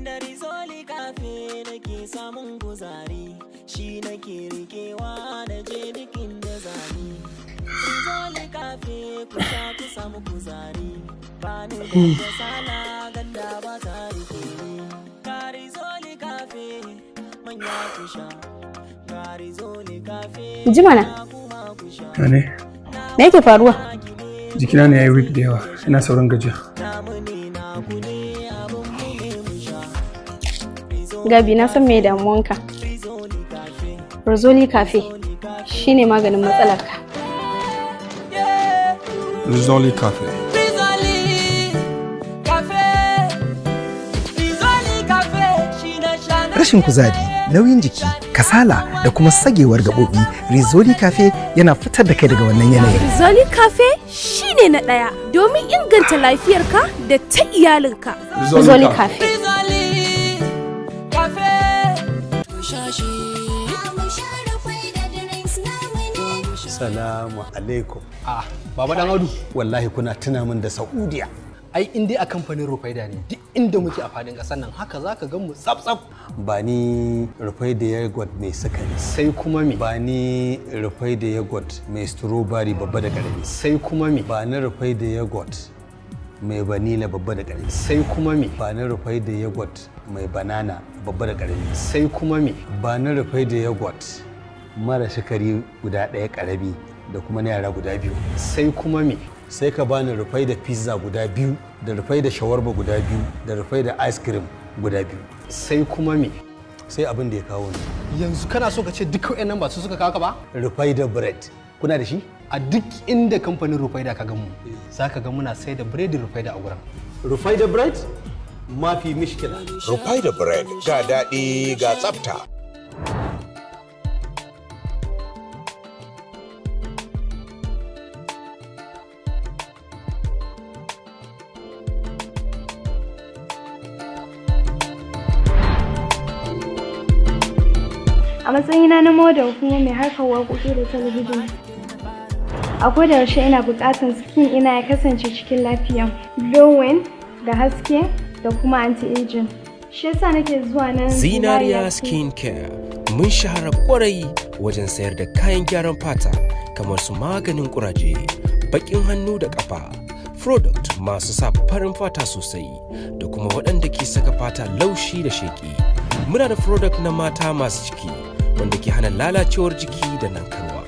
Da Rizoli Cafe nake samun kuzari, shi nake rikewa da je bikin da zani. Rizoli Cafe ku sha ku samu kuzari, ba ni da kasala ganda ba ta rike ni. Ga Rizoli Cafe manya ku sha, ga Rizoli Cafe Ji mana. kuma ku sha. Ne? Me yake faruwa? Jikina ne ya yi weak da yawa, ina saurin gajiya. Gabi, na san me damuwanka. Rizoli Cafe shine maganin matsalarka. Rizoli Cafe. Rizoli Cafe, Rizoli Cafe shi na sha na Rashin kuzari, nauyin jiki, kasala da kuma sagewar gaɓoɓi, Rizoli Cafe yana fitar da kai daga wannan yanayin. Rizoli Cafe shine na ɗaya domin inganta lafiyarka da ta iyalinka. Rizoli Cafe. Rizoli Cafe. Salamu alaikum. Ah, Baba Dan Audu. Wallahi kuna tuna min da Saudiya. Ai in dai a kamfanin Rufaida ne, duk inda muke a fadin kasar nan haka zaka gan mu tsaf tsaf. Ba ni Rufaida yogurt mai sukari. Sai kuma me? Ba ni Rufaida yogurt mai strawberry babba da karami. Sai kuma me? Ba ni Rufaida yogurt mai vanilla babba da karami. Sai kuma me? Ba ni Rufaida yogurt mai banana babba da karami. Sai kuma me? Ba ni Rufaida yogurt mara sukari guda ɗaya karami da kuma na yara guda biyu. Sai kuma me? Sai ka bani Rufaida pizza guda biyu da Rufaida shawarma guda biyu da Rufaida ice cream guda biyu. Sai kuma me? Sai abin da ya kawo ni. Yanzu kana so ka ce duk wayannan ba su suka kawo ka ba? Rufaida bread. Kuna da shi? A duk inda kamfanin Rufaida ka gan mu, zaka ga muna sai da biredi Rufaida a gurin. Rufaida bread? Mafi mishkila. Rufaida bread ga daɗi ga tsafta. A matsayina na model kuma mai harkar waƙoƙi da talabijin, a koda yaushe ina buƙatar skin ina ya kasance cikin lafiya, glowing da haske da kuma anti-aging. Shi yasa nake zuwa nan. Zinariya Skin Care mun shahara kwarai wajen sayar da kayan gyaran fata kamar su maganin kuraje, bakin hannu da kafa, product masu sa farin fata sosai da kuma waɗanda ke saka fata laushi da sheƙi. Muna da product na mata masu ciki wanda ke hana lalacewar jiki da nankarwa.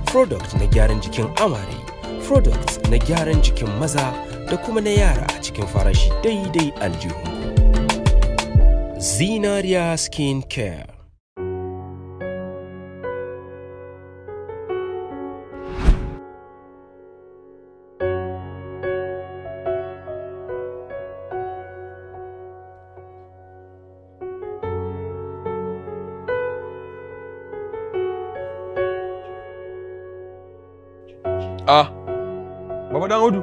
Product na gyaran jikin amare, product na gyaran jikin maza da kuma na yara a cikin farashi daidai aljihunku. Zinariya Skin Care. Ah, Baba Dan Audu.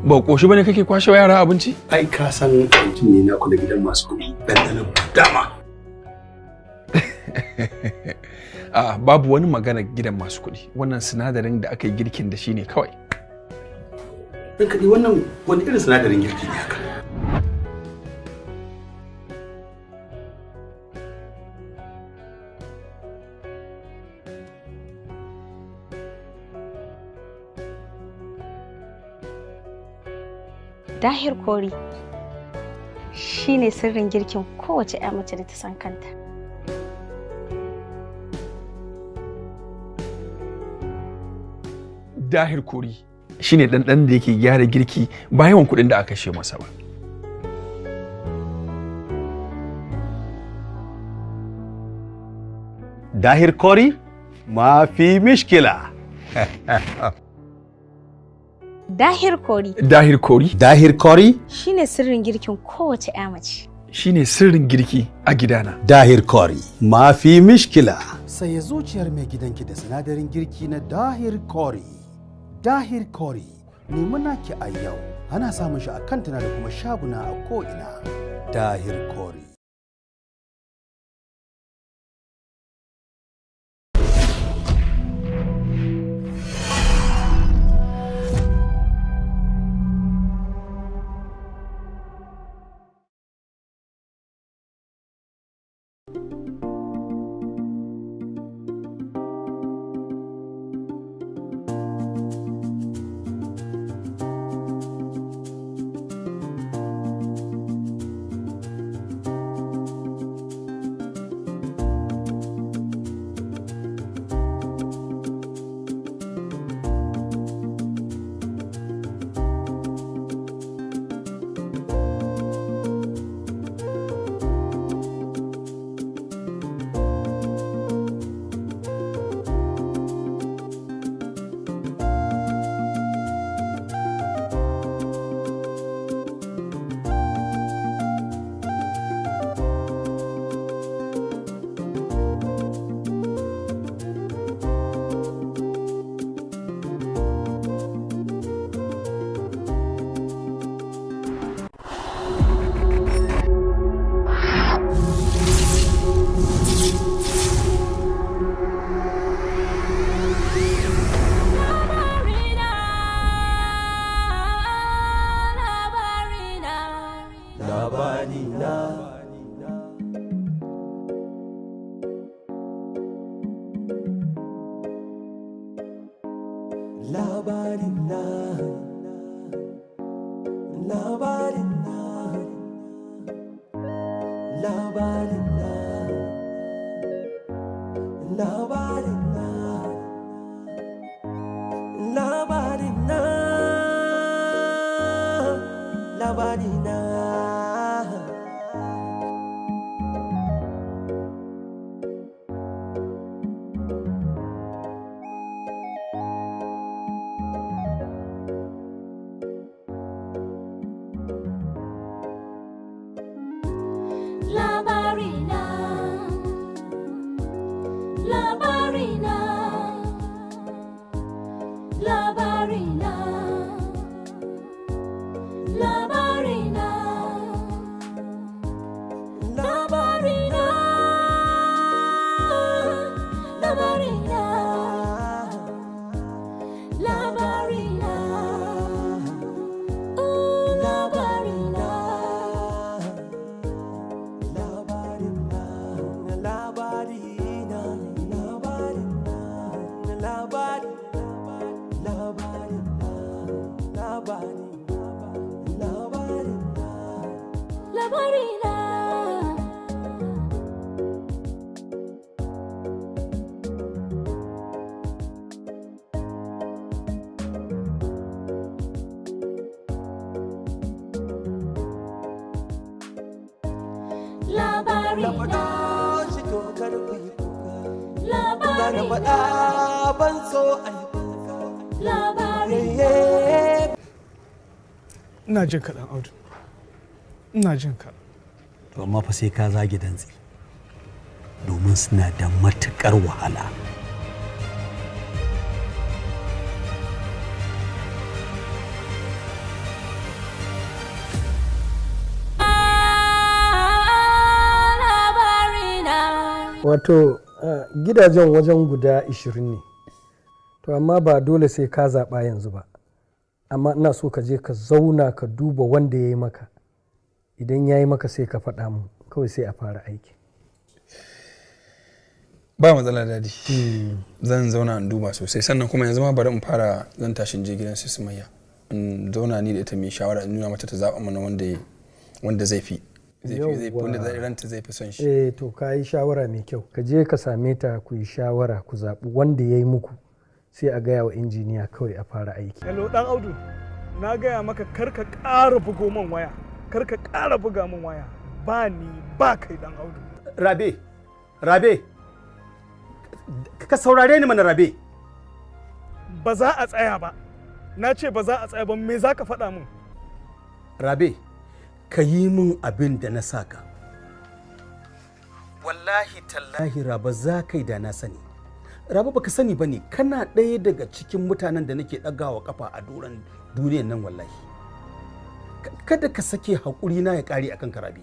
Ba ƙoshi bane kake kwashe wa yara abinci? Ai ka san abincin ne na kula gidan masu kuɗi ɗanɗanon dama. Ah, babu wani magana gidan masu kuɗi. Wannan sinadarin da aka yi girkin da shi ne kawai. Ɗan kaɗi wannan wani irin sinadarin girki ne haka? Dahir Kori shine sirrin girkin kowace 'ya mace da ta san kanta. Dahir Kori shine ɗanɗan da yake gyara girki ba yawan kuɗin da aka kashe masa ba. Dahir Kori mafi mishkila. Dahir Kori Dahir Kori Dahir Kori shine sirrin girkin kowace 'ya mace. shine sirrin girki a gidana. Dahir Kori mafi mishkila. Saye zuciyar mai gidanki da sinadarin girki na Dahir Kori. Dahir Kori nemi naki a yau. Ana samun shi a kantuna da kuma shaguna a ko'ina. Dahir Kori. Labarina. Labarina. Labarina. Labarina. Labarina. Labarina. Labarina. Labarina, Labarina, Labarina, Labarina, Labarina, Labarina, Labarina, oh Labarina. Labarina, labarina, labarina, labarina, labarina, labarina. Labarina. Na faɗa shi to kar ku yi kuka. Kuka na faɗa ban so a yi kuka. Yayye. Ina jin ka, Dan Audu. Ina jin ka. To amma fa sai ka zage dantse, domin suna da matuƙar wahala. Wato gidajen wajen guda 20 ne. To amma ba dole sai ka zaɓa yanzu ba. Amma ina so ka je ka zauna ka duba wanda ya yi maka. Idan ya yi maka sai ka faɗa mu, kawai sai a fara aiki. Ba matsala, Daddy. Zan zauna in duba sosai, sannan kuma yanzu ma bari in fara, zan tashi in je gidan su Sumayya. In zauna ni da ita mai shawara, in nuna mata ta zaɓa mana wanda zai fi wanda zai ranta zai fi son shi. Eh, to ka yi shawara mai kyau. Ka je ka same ta ku yi shawara, ku zaɓi wanda ya yi muku, sai a gaya wa injiniya kawai a fara aiki. Hello, Dan Audu. Na gaya maka kar ka ƙara bugo min waya. Kar ka ƙara buga min waya. Ba ni ba kai, Dan Audu. Rabe, Rabe, ka saurare ni mana, Rabe. Ba za a tsaya ba. Na ce ba za a tsaya ba, me za ka faɗa min? Rabe, ka yi min abin da na saka. Wallahi tallahi Rabe, za ka yi da na sani. Rabe, baka sani ba ne, kana ɗaya daga cikin mutanen da nake ɗagawa kafa a doron duniyan nan wallahi. Kada ka sake haƙuri na ya ƙare akan ka, Rabe.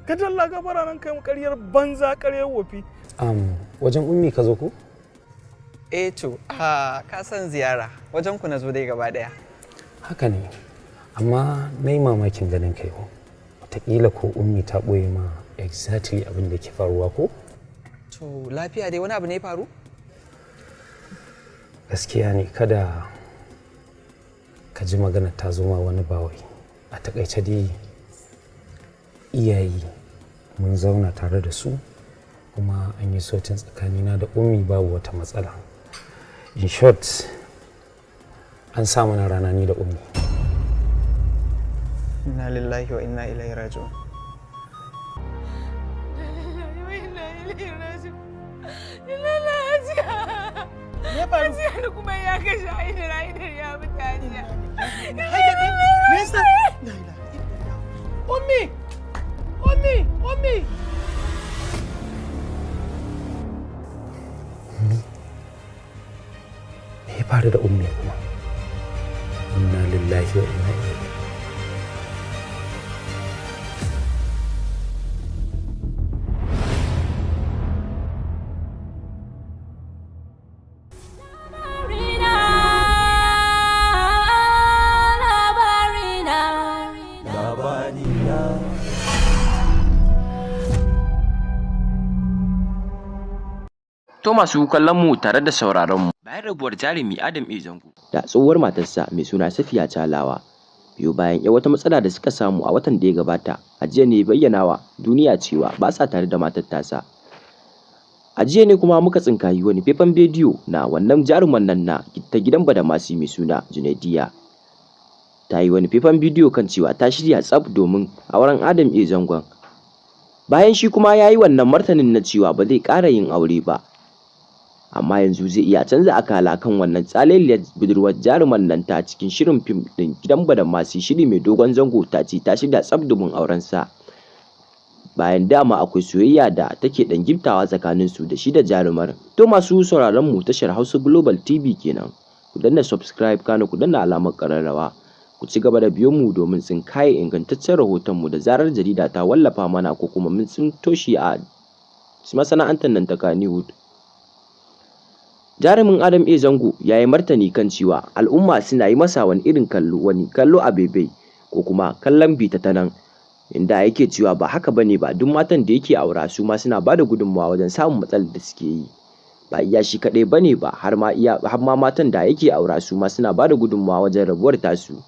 Ka dalla gafara nan, kai ƙaryar banza, ƙaryar wofi. Wajen Ummi ka zo ko? Eh to, a ka san ziyara wajen ku na zo dai gaba daya. Haka ne, amma na yi mamakin ganin kai yau. Wataƙila ko Ummi ta ɓoye ma exactly abin da ke faruwa ko? To, lafiya dai, wani abu ne ya faru? Gaskiya ne, kada ka ji magana ta zo ma wani bawai. A takaice dai, iyaye mun zauna tare da su kuma an yi sorting tsakanina da Ummi, babu wata matsala. In short, an sa mana rana ni da Ummi. Inna lillahi wa inna ilaihi raji'un. Ya faru? Kuma ya kashe Haidar, Haidar ya mutu, Hajiya. Me yasa? Ummi! Ummi! Ummi! Ummi? Me ya faru da Ummi kuma? Inna lillahi wa inna ilaihi. Labarina. To masu kallon mu tare da sauraron mu. Bayan rabuwar jarumi Adam A. Zango da tsohuwar matarsa mai suna Safiya Chalawa, biyo bayan 'yar wata matsala da suka samu a watan da ya gabata, a jiya ne ya bayyana wa duniya cewa ba sa tare da matar tasa. A jiya ne kuma muka tsinkayi wani faifan bidiyo na wannan jaruman nan na ta gidan Badamasi mai suna Junaidiya. Ta yi wani faifan bidiyo kan cewa ta shirya tsaf domin auren Adam A. Zangon. Bayan shi kuma ya yi wannan martanin na cewa ba zai ƙara yin aure ba. Amma yanzu zai iya canza akala kan wannan tsaleliyar budurwar jaruman nan ta cikin shirin fim ɗin gidan Badamasi, shiri mai dogon zango, ta ce ta shirya tsaf domin aurensa. Bayan dama akwai soyayya da take ɗan giftawa tsakaninsu da shi da jarumar. To masu sauraron mu, tashar Hausa Global TV kenan. Ku danna subscribe, kana ku danna alamar ƙararrawa. Ku ci gaba da biyo mu domin tsinkaye ingantaccen rahoton mu da zarar jarida ta wallafa mana ko kuma mun tsinto shi a masana'antar nan ta Kannywood. Jarumin Adam A. Zango ya yi martani kan cewa al'umma suna yi masa wani irin kallo, wani kallo a bebe ko kuma kallon bita ta nan, inda yake cewa ba haka bane ba, duk matan da yake aura su ma suna bada gudunmawa wajen samun matsalar da suke yi. Ba iya shi kaɗai bane ba, har ma matan da yake aura su ma suna bada gudunmawa wajen rabuwar tasu.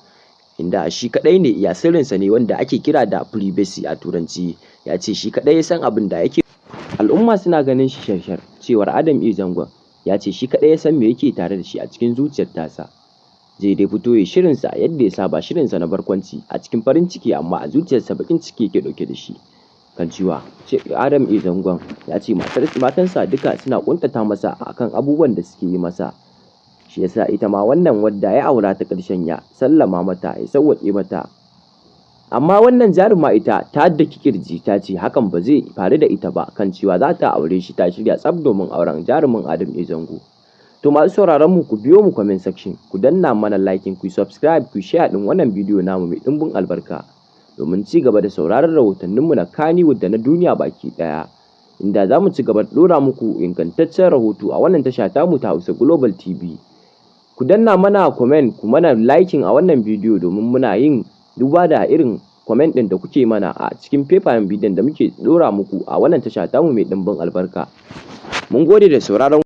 Inda shi kaɗai ne iya sirrinsa ne wanda ake kira da privacy a turanci. Ya ce shi kaɗai ya san abin da yake. Al'umma suna ganin shi sharshar, cewar Adam A. Zangon. Ya ce shi kaɗai ya san me yake tare da shi a cikin zuciyar tasa. Zai dai fito ya shirinsa yadda ya saba, shirinsa na barkwanci a cikin farin ciki, amma a zuciyarsa baƙin ciki yake ɗauke da shi. Kan cewa Adam A. Zangon ya ce matansa duka suna ƙuntata masa akan abubuwan da suke yi masa. Shi yasa ita ma wannan wadda ya aura ta ƙarshen ya sallama mata, ya sawwaƙe mata. Amma wannan jaruma ita ta daki kirji, ta ce hakan ba zai faru da ita ba, kan cewa za ta aure shi, ta shirya tsaf domin auren jarumin Adam A. Zango. To masu sauraron mu, ku biyo mu comment section, ku danna mana liking, ku subscribe, ku share din wannan bidiyo namu mai ɗimbin albarka domin ci gaba da sauraron rahotanninmu na Kannywood da na duniya baki ɗaya. Inda za mu ci gaba da ɗora muku ingantaccen rahoto a wannan tasha tamu ta Hausa Global TV. Ku danna mana comment, ku mana liking a wannan bidiyo, domin muna yin duba da irin comment ɗin da kuke mana a cikin faifan bidiyon da muke ɗora muku a wannan tasha tamu mai ɗimbin albarka. Mun gode da sauraron.